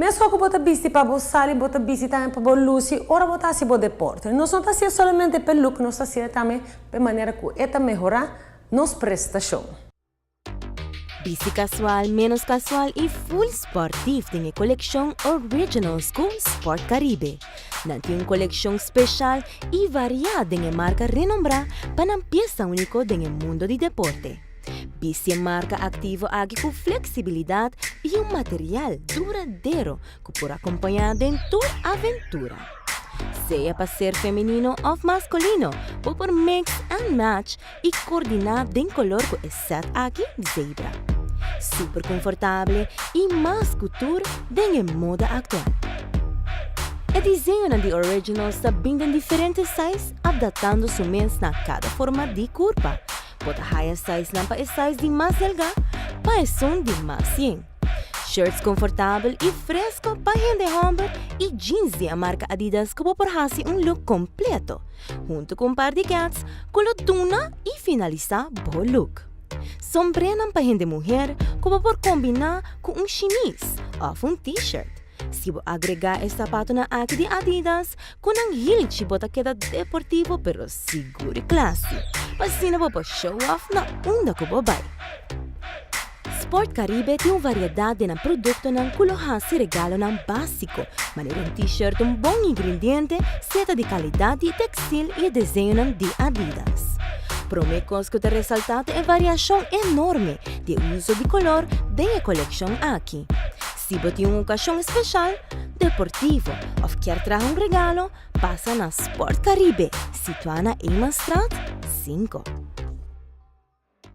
Mescos cu bo ta bisti pa bo sali, bo ta bisti tambe pa bo luci ora bo ta haci bo deporte. Nos no ta hacié solamente p'e look, nos ta hacié tambe p'e manera cu e ta mehora nos prestacion. Bisti casual, menos casual y full sportief den e coleccion Originals cu Sport Caribe. Nan tin un coleccion special y varia den e marca renombra pa nan pieza unico den e mundo di deporte. Bisti e marca activo aki cu flexibilidad y un material duradero cu por acompaña den tur aventura. Sea pa ser femenino of masculino, bo por mix and match y coordina den color cu e set aki di zebra. Super confortable y mas cu tur den e moda actual. E diseñonan di Originals ta bin den diferente size adaptando su mes na cada forma di curpa. Bo ta haya sizenan pa e size di mas delga pa esun di mas yen. Shirts confortabel y fresco pa hende homber y jeans di e marca Adidas cu bo por haci un look completo, hunto cu un par di keds cu lo duna y finalisa bo look. Sombrenan pa hende muher cu bo por combina cu un shimis of un t-shirt. Si bo agregá e sapatonan aki di Adidas ku nan hilchi bo ta keda deportivo pero sigur i klasi, pa asina bo por show off na unda ku bo bai. Sport Caribe tin un variedat den nan produktonan ku lo hasi regalonan básiko, manera un t-shirt un bon ingrindiente, seta di kalidat di tekstil i e deseñonan di Adidas. Promé kos ku ta resaltá ta e variashon enorme di e uso di kolor den e kolekshon aki. Si bo tin un okashon speshal, deportivo òf kier traha un regalo, pasa na Sport Caribe, situá na Emanstraat 5.